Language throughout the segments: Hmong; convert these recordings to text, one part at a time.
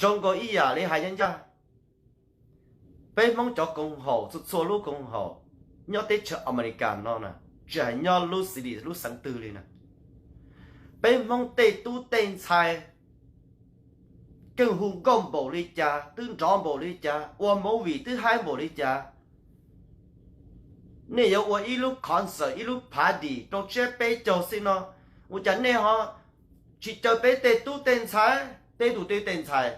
Zoo nkaus ib yam li hais ncaj ncaj, peb Hmoob cov koom haum txhua txhua lub koom haum nyob teb chaws Amelikas no na, tsis hais nyob lub xi li lub xeev twg li na, peb Hmoob tej tub tej ntxhais keej hu nkauj npaum li cas, twb nrov npaum li cas, ua movie twb haib npaum li cas, nej yuav ua ib lub concert ib lub party rau tsiab peb caug xwb no, ua cas nej ho tsis caw peb tej tub tej ntxhais, peb tus tub tej ntxhais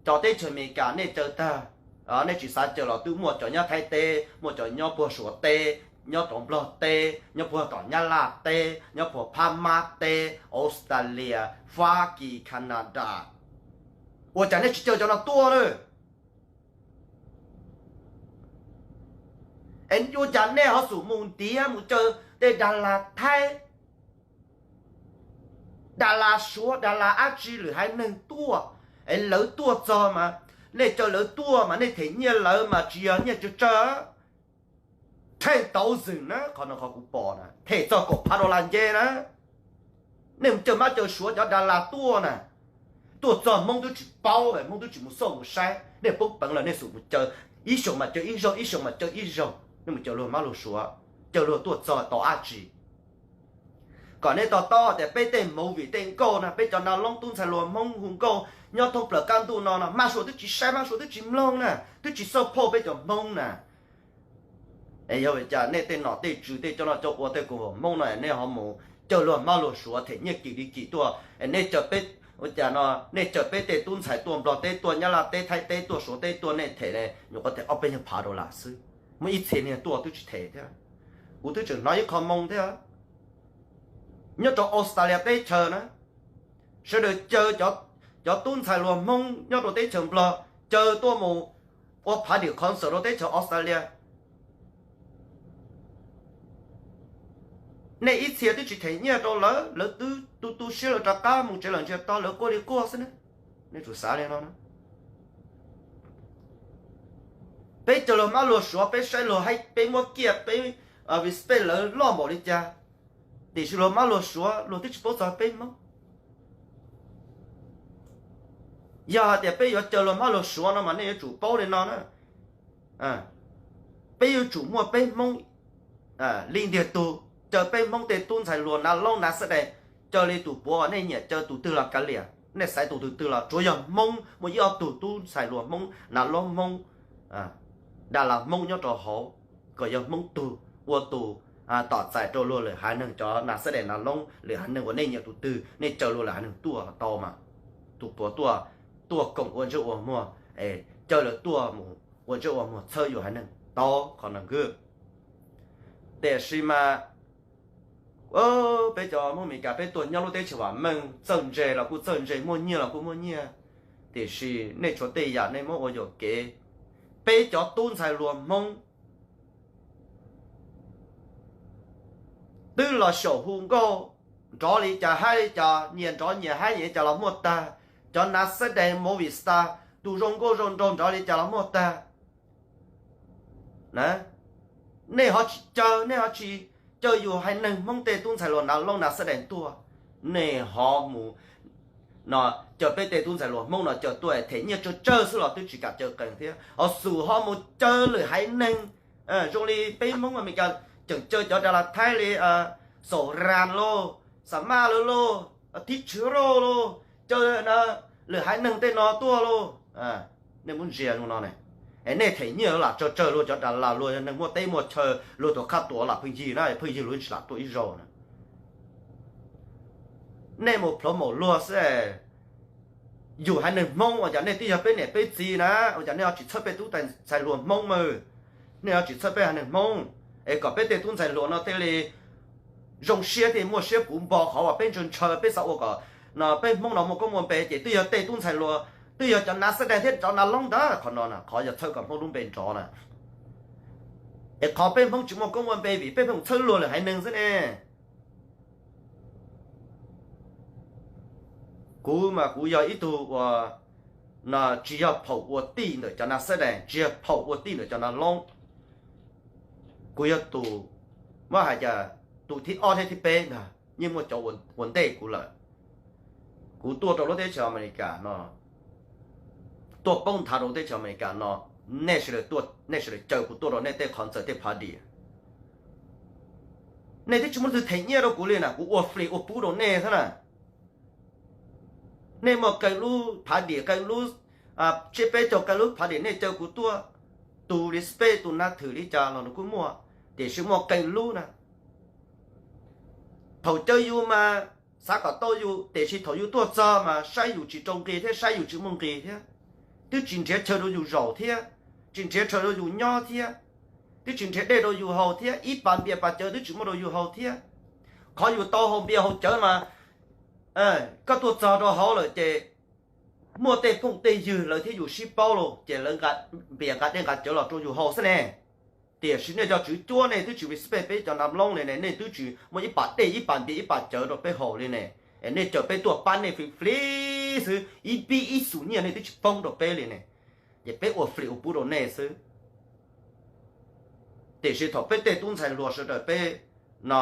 cov teb chaws Amelikas nej caw tag, nej tsis xav caw los twb muaj cov nyob Thaib teb, muaj cov nyob puag Suav teb, nyob rau Nplog teb, nyob puag tom Nyab Laj teb, nyob puag Phab Mab teb, Australia, Fab Kis, Canada. Ua cas nej tsis caw cov no tuaj lawm? Es ua cas nej ho xum mus ntiav mus caw tej das las Thaib, das las Suav, das las dab tsi lwm haiv neeg tuaj, es lawv tuaj txog mas nej caw lawv tuaj mas nej them nyiaj lawv mas tsis yog nyiaj tsawg tsawg, them tau xwm na, qhov no qhov kuv pom na, them txog kaum phav dollar nce na. Nej mus caw Mab caw Suav cov das las tuaj na, tuaj txog Hmoob twb tsis paub, Hmoob twb tsis mus xauj mus saib, nej poob peev lawm nej xum mus caw, ib xyoos mas caw ib zaug, ib xyoos mas caw ib zaug, nej mus caw luag Mab luag Suav, caw luag tuaj txog tau dab tsi? Kom nej to taub tias peb tej movie tej nkauj na, peb cov nas loob tub ntxhais hluas Hmoob hu nkauj nyob thoob plaws qab ntuj no no, Mab Suav twb tsis saib, Mab Suav twb tsis mloog na, twb tsis xauj phauj peb cov Hmoob na. Es yog vim cas nej tej nom tej tswv tej coj noj coj ua tej koom haum Hmoob no nej ho mus caw luag Mab luag Suav them nyiaj kim li kim tuaj, es nej caw peb, ua cas no nej caw peb tej tub ntxhais tuaj Nplog teb tuaj Nyab Laj teb Thaib teb tuaj Suav teb tuaj nej them li nyuam qhuav them ob peb nyuag phav dollar xwb, muaj ib txhia niag tuaj twb tsis them thiab. Kuv twb tseem hnov ib qho moo thiab, nyob rau Australia teb chaws na, sawv daws caw cov tub ntxhais hluas Hmoob nyob rau teb chaws Nplog caw tuaj mus ua party concert rau teb chaws Australia. Nej ib txhia twb tsis them nyiaj rau lawv, lawv twb tu tu siab lawv rov qab mus tsev lawm, ntsia tau lawv quaj li quaj xwb na. Nej tsum xav li no na. Peb caw luag Mab luag Suav, peb saib luag haib, peb muab kiag, peb respect lawv loj npaum li cas, tiam sis luag Mab luag Suav luag twb tsis paub txog peb Hmoob. Yog hais tias peb yuav caw luag Mab luag Suav no mas nej yuav tsum paub li no na, peb yuav tsum muaj peb Hmoob li ntiag tug, caw peb Hmoob tej tub ntxhais hluas nas loob nas xab dais, caw li tus puav uas nej nyiam caw tus twg los kav liam, nej xaiv tus twg twg los tsuav yog Hmoob, muaj ib ob tug tub ntxhais hluas Hmoob, nas loob Hmoob, das las Hmoob nyob rau hauv, kom yog Hmoob tug ua tus tom txais rau luag lwm haiv neeg cov nas xab dais nas loob lwm haiv neeg uas nej nyiam tus twg nej caw luag lwm haiv neeg tuaj los tau mas. Tus puav tuaj, tuaj koom ua ntsej ua muag, es caw lawv tuaj mus ua ntsej ua muag txhawb yus haiv neeg tau qhov no nkawd. Tiam sis mas peb cov Hmoob Amelikas peb tuaj nyob lub teb chaws vam meej, txawj ntse los kuj txawj ntse, muaj nyiaj los kuj muaj nyiaj, tiam sis nej tshuav tej yam nej muab ua yuam kev. Peb cov tub ntxhais hluas Hmoob twb los xyaum hu nkauj nrov li cas haib li cas, nyias nrov nyias haib nyias li cas los muaj tag. Cov nas xab dais movie star, tus zoo nkauj zoo nraug nrov li cas los muaj tag. Nej ho tsis caw, nej ho tsis caw yus haiv neeg Hmoob tej tub ntxhais hluas nas loob nas xab dais tuaj, nej ho mus no caw peb tej tub ntxhais hluas Hmoob no caw tuaj them nyiaj tsawg tsawg xwb los twb tsis kam caw qees thiab, ho xum ho mus caw lwm haiv neeg zoo li peb Hmoob Amelikas tseem caw cov das las Thaib li Xaum Ras lauj, Xa Maj lawv lauj, Thib Tshwv Rauj lauj, caw lwm haiv neeg tej no tuaj lauj. Nej muab ntsia zoo no ne, es nej them nyiaj lam tsawg tsawg luag cov das las, luag yog neeg muaj teb muaj chaw, luag tus qhab tuas lam pheej yig na, pheej yig luag tsis lam tuaj ib zaug na. Nej mus plhuav maum luag xwb. Yus haiv neeg Hmoob ua cas nej twb yog peb niam peb txiv na, ua cas nej ho tsis txhawb peb tub ntxhais hluas Hmoob mas? Nej ho tsis txhawb peb haiv neeg Hmoob, es kom peb tej tub ntxhais hluas no thiaj li zoo siab thiaj muaj siab puv npo qhov uas peb ntshaw ntshaw peb xav ua kom no peb Hmoob no muaj koob muaj npe, ces twb yog tej tub ntxhais hluas, twb yog cov nas xab dais thiab cov nas loob ntag. Qhov no na qhov yog txhawb kom Hmoob lub npe nrov na. Es qhov peb Hmoob tsis muaj koob muaj npe vim peb pheej txhawb luag lwm haiv neeg xwb ne. Kuv mas kuv yog ib tug uas no tsis yog phaum ua tij ntawm cov nas xab dais, tsis yog phaum ua tij ntawm cov nas loob. Kuv yog tus, muab hais cas, tus thib ob thiab thib peb ntag, yeej muaj cov ua ntej kuv lawm. Kuv tuaj rau lub teb chaws Amelikas no, tuaj poob nthav rau teb chaws Amelikas no, nej sawv daws caw kuv tuaj rau nej tej qhov ntxawm tej phav diam. Nej twb tsis muaj leej twg them nyiaj rau kuv li na, kuv ua free ua pub rau nej xwb na. Nej muaj qee lub phav diam, qee lub, tsiab peb caug qee lub phav diam nej caw kuv tuaj, tus respect tus na thwm li cas los nws kuj muaj, tiam sis muaj qee lub na. Thaum caw yus mas xav kom tau yus, tiam sis thaum yus tuaj txog mas saib yus tsis rau nqi thiab saib yus tsis muaj nqis thiab. Twb tsis nrhiav chaw rau yus zaum thiab, tsis nrhiav chaw rau yus nyob thiab, twb tsis nrhiav dej rau yus haus thiab, ib pas npias pas cawv twb tsis muaj rau yus haus thiab. Qhov yus tau haus npias haus cawv mas, koj tuaj txog rau hauv lawm ces muaj tej phooj tej ywg lawv thiab yus sib paub los ces lawv nqa npias nqa dej nqa cawv los rau yus haus xwb ne. Tiam sis nej cov tswv cuab nej twb tsis respect peb cov nav loob li ne, nej twb tsis muaj ib pas dej ib pas npias ib pas cawv rau peb haus li ne. Es nej caw peb tuaj pab nej free free xwb, ib pib ib xus nyiaj nej twb tsis poob rau peb li ne. Ces peb ua free ua pub rau nej xwb. Tiam sis thaum peb tej tub ntxhais hluas sawv daws peb no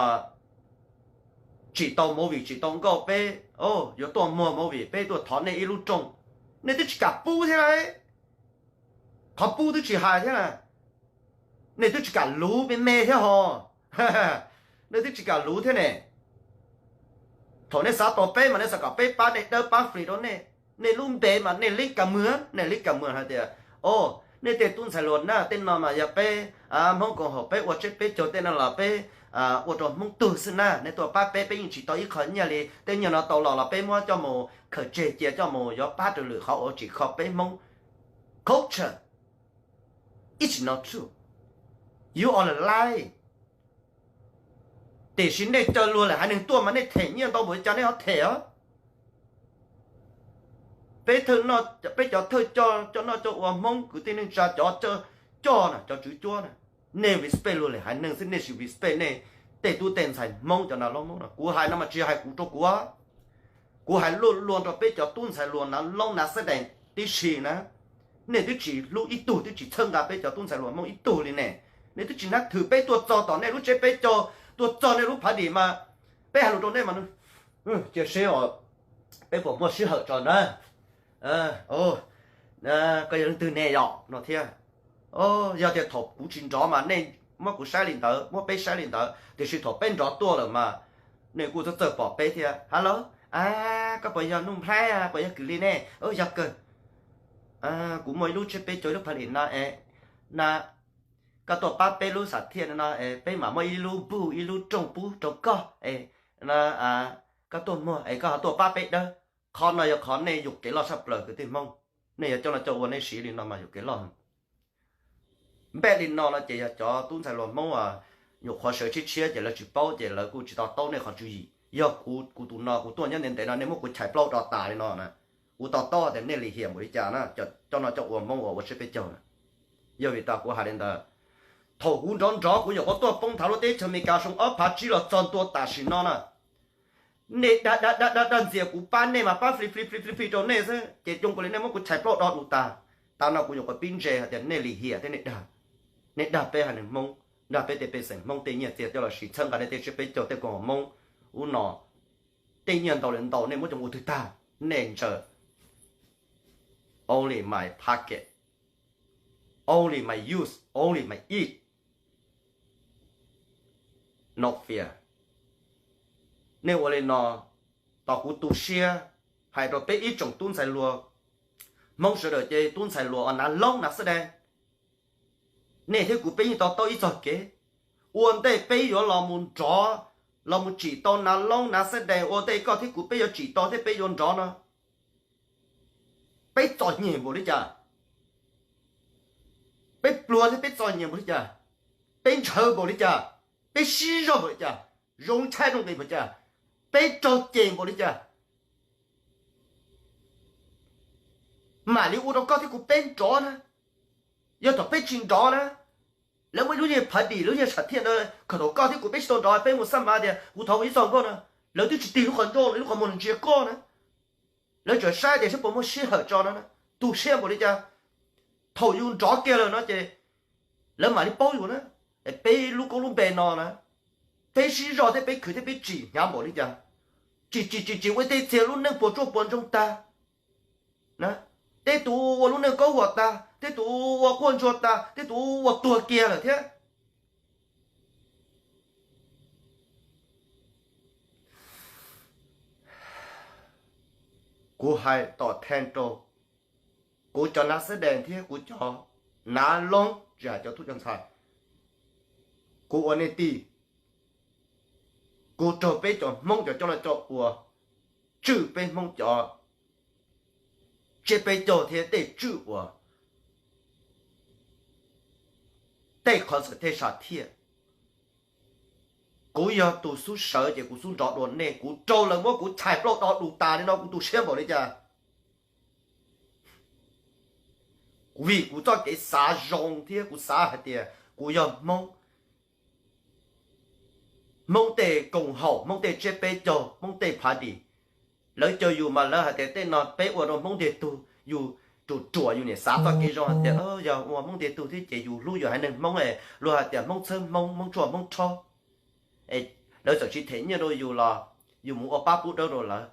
tsis tau movie tsis tau nkauj peb yuav tuaj muag movie peb tuaj thov nej ib lub rooj, nej twb tsis kam pub thiab lauj. Qhov pub twb tsis hais thiab na, nej twb tsis kam luv me me thiab ho. Nej twb tsis kam luv thiab ne. Thaum nej xav tau peb mas nej xav kom peb pab nej dawb pab free rau nej. Nej lub npe mas nej Lib Kas Mws, nej Lib Kas Mws hais tias, o, nej tej tub ntxhais hluas na, tej no mas yog peb Hmoob koom haum peb ua tsiab peb caug tej no los peb ua rau Hmoob tug xwb na, nej tuaj pab peb, peb yeej tsis tau ib qho nyiaj li, tej nyiaj no tau los los peb muab coj mus khaws tseg cia coj mus yuav pab rau lwm qhov uas tsis kho peb Hmoob culture. It's not true. You are a lie. Tiam sis nej caw luag lwm haiv neeg tuaj mas nej them nyiaj ntau npaum li cas nej ho them os. Peb thawj, peb cov thawj coj noj coj ua Hmoob kwv tij neej tsa cov coj na, cov tswv cuab na, nej respect luag lwm haiv neeg xwb nej tsis respect nej tej tub tej ntxhais Hmoob cov nav loob Hmoob no. Kuv hais no mas tsis hais kuv rau kuv, kuv hais luaj luaj rau peb cov tub ntxhais hluas nav loob nav xab dees tib si na. Nej twb tsis hlub ib tug, twb tsis txhawb nqa peb cov tub ntxhais hluas Hmoob ib tug li ne. Nej twb tsis nab thwm peb tuaj txog tom nej lub tsiab peb caug, tuaj txog nej lub phav dim mas peb hais lus rau nej mas cia seb os, peb puas muaj sij hawm tso na. Koj yog leej twg ne yom no thiab. Yog tias thaum kuv tsis nrov mas nej muab kuv saib li ntawd, muab peb saib li ntawd, tiam sis thaum peb nrov tuaj lawm mas nej kuj txawj txawj pom peb thiab. Hello, koj puas yog Nuj Nplhaib, puas yog Kwm Lis ne? Yog kawg. Kuv muaj ib lub tsiab peb caug ib lub phav dim no es, na, koj tuaj pab peb lub xam thiaj no es peb mam muab ib lub npuj ib lub rooj pub rau koj es, koj tuaj muag es koj ho tuaj pab peb dawb. Qhov no yog qhov nej yuam kev loj tshaj plaws kwv tij Hmoob. Nej yuav coj los coj ua nej siv li no mas yuam kev loj. Npaj li no no ces yog cov tub ntxhais hluas Hmoob nyuam qhuav sawv tshiab tshiab ces lawv tsis paub ces lawv kuj tsis to taub nej qhov tswv yim. Yog kuv, kuv tus no kuv tuaj nyob ntev ntev no nej muab kuv chais plaub do tas li no na, kuv to taub tias nej lim hiam npaum li cas na, coj no coj ua Hmoob uas ua tsiab peb caug na. Yog vim tas kuv hais li ntawd, thaum kuv nrov nrov kuv nyuam qhuav tuaj poob nthav lub teb chaws Amelikas xyoo ob phav tsib los txog ntua tam sim no na, nej dag dag dag dag ntxias kuv pab nej mas pab fli fli fli fli fli rau nej xwb ces zoo nkaus li nej muab kuv chais plaub do dus tas. Tav no kuv nyuam qhuav pib ntse hais tias nej lim hiam thiab nej dag. Nej dag peb haiv neeg Hmoob, dag peb tej pej xeem Hmoob tej nyiaj txiag coj los siv txhawb nqa nej tej tsiab peb caug tej koom haum Hmoob ub no, tej nyiaj ntau li ntau nej muab coj ua twg tag, nej ntsaws. Only my pocket, only my use, only my eat. No fear. Nej ua li no, tos kuv tu siab hais rau peb ib tsoom tub ntxhais hluas Hmoob sawv daws ces tub ntxhais hluas uas nav loob nav xab dees, nej thiab kuv peb yeej to taub ib txog kev. Ua ntej peb yuav los mus nrov, los mus tsim tau nav loob nav xab dees, ua ntej koj thiab kuv peb yuav tsim tau thiab peb yuav nrov no, peb txom nyem npaum li cas? Peb pluag thiab peb txom nyem npaum li cas? Peb ntshaw npaum li cas? Peb sib zog npaum li cas? Zoo ntshai rau nqis npaum li cas? Peb raug cem npaum li cas? Mam li ua rau koj thiab kuv peb nrov na. Yog thaum peb tsis nrov na, lawv muaj ib lub niag phav dim lub niag sam thiaj ntawd khawm thaum koj thiab kuv peb tsis tau nrov peb mus xab mav tias kuv thov ua ib txog nkauj no, lawv twb tsis tig lub qhov ncauj lub qhov muag ntsia koj na. Lawv tseem saib tias seb puas muaj sij hawm tso no na. Tu siab npaum li cas? Thaum yus nrov kiag lawm no ces lawv mam li paub yus na. Peb lub koob lub npe no na, peb sib zog thiab peb khwv thiab peb tsim hnyav npaum li cas? Tsis tsis tsis tsis ua tej txiag lub neej puas tsuaj puas ntsoog tag na. tej tus ua lub neej kaub huam tas, tej tus ua quaj ntsuag tas, tej tus ua tuag kiag lawm thiab. Kuv hais tom thaj rau kuv cov nav xab dees thiab kuv cov nav loob, tsis hais cov tub cov ntxhais, kuv ua nej tij, kuv raug peb cov Hmoob cov coj los coj ua, tswj peb Hmoob cov tsiab peb caug thiab tej tswj uas tej qhov txawm tej sam thiaj. Kuv yog tus xub sawv ces kuv xub nrov dua nej, kuv raug lawv muab kuv chais plaub do du tas li no kuv tu siab npaum li cas. Vim kuv txoj kev xav zoo thiab kuv xav hais tias kuv yog Hmoob, Hmoob tej koom haum, Hmoob tej tsiab peb caug, Hmoob tej phav dim. Lawv caw yus mas lawv hais tias tej no peb ua rau Hmoob ntiag tug, yus ruam ruam yus niam xav txoj kev zoo hais tias yog ua Hmoob ntiag tug thiab ces yus hlub yus haiv neeg Hmoob, luag hais tias Hmoob txhawb Hmoob, Hmoob tshuaj Hmoob rhaub. Lawv txawm tsis them nyiaj rau yus los yus mus ua pab pub dawb rau lawv.